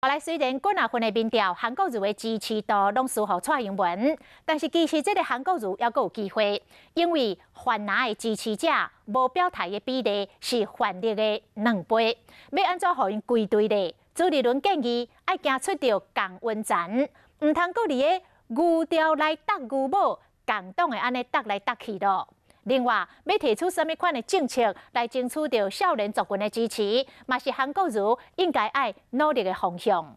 來雖然幾若份的民調，韓國瑜的支持度攏輸予蔡英文，但是其實這个韓國瑜猶閣有機會，因為泛藍的支持者無表態的比例是泛綠的2倍，欲按怎予𪜶歸隊咧？朱立倫建議愛行出著仝溫層，毋通閣佇咧牛牢來搭牛母，共黨的按呢搭來搭去囉。另外，欲提出啥物款的政策來爭取著少年族群的支持，嘛是韓國瑜應該愛努力的方向。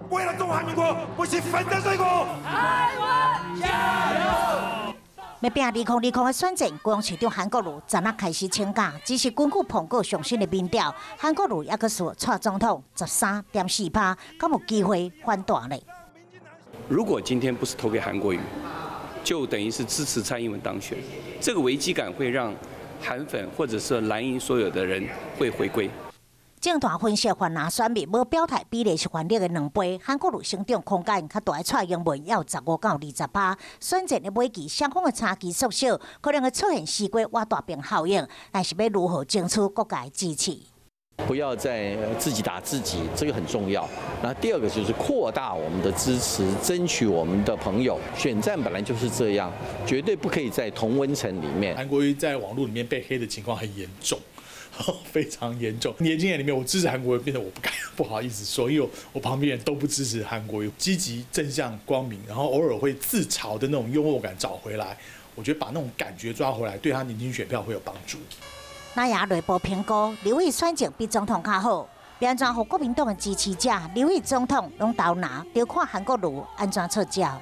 為了中華民國，不惜粉身碎骨。台灣加油！欲拚2020的選戰，高雄市長韓國瑜昨昏開始請假，只是根據蘋果上新的民調，韓國瑜猶閣輸蔡總統13.4趴，敢有機會反彈咧？如果今天不是投給韓國瑜，就等於是支持蔡英文當選，這個危機感會讓韓粉或者是藍營所有的人會回歸。政壇分析，泛藍選民無表態比例是泛綠的2倍，韓國瑜成長空間較大的蔡英文有15到20趴。選戰的尾期，雙方的差距縮小，可能會出現西瓜偎大邊效應。但是欲如何爭取各界支持？不要再自己打自己，這個很重要。那第二個就是擴大我們的支持，爭取我們的朋友。選戰本來就是這樣，絕對不可以在同溫層裡面。韓國瑜在網絡裡面被黑的情況很嚴重，非常嚴重。年輕人裡面，我支持韓國瑜，變得我不敢不好意思說，因為我旁邊人都不支持韓國瑜。積極正向光明，然後偶爾會自嘲的那種幽默感找回來，我覺得把那種感覺抓回來，對他年輕選票會有幫助。那也內部評估，劉委選情比總統較好，欲按怎予國民黨的支持者，劉委總統攏投藍，著看韓國瑜按怎出招。